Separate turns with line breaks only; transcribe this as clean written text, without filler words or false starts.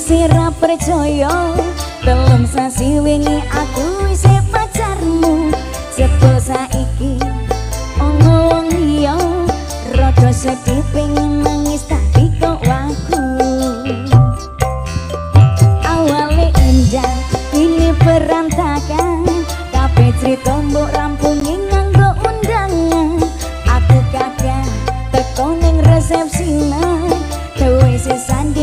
Isih ra percaya, 3 sasi wingi aku isih pacarmu. Jebul saiki ono wong liya, rada sedih, pengen nangis, tapi kok wagu. Awale indah, ini berantakan. Kabeh cerita mbok rampungi nganggo undangan. Aku gagah teko ning resepsina, kowe sisan.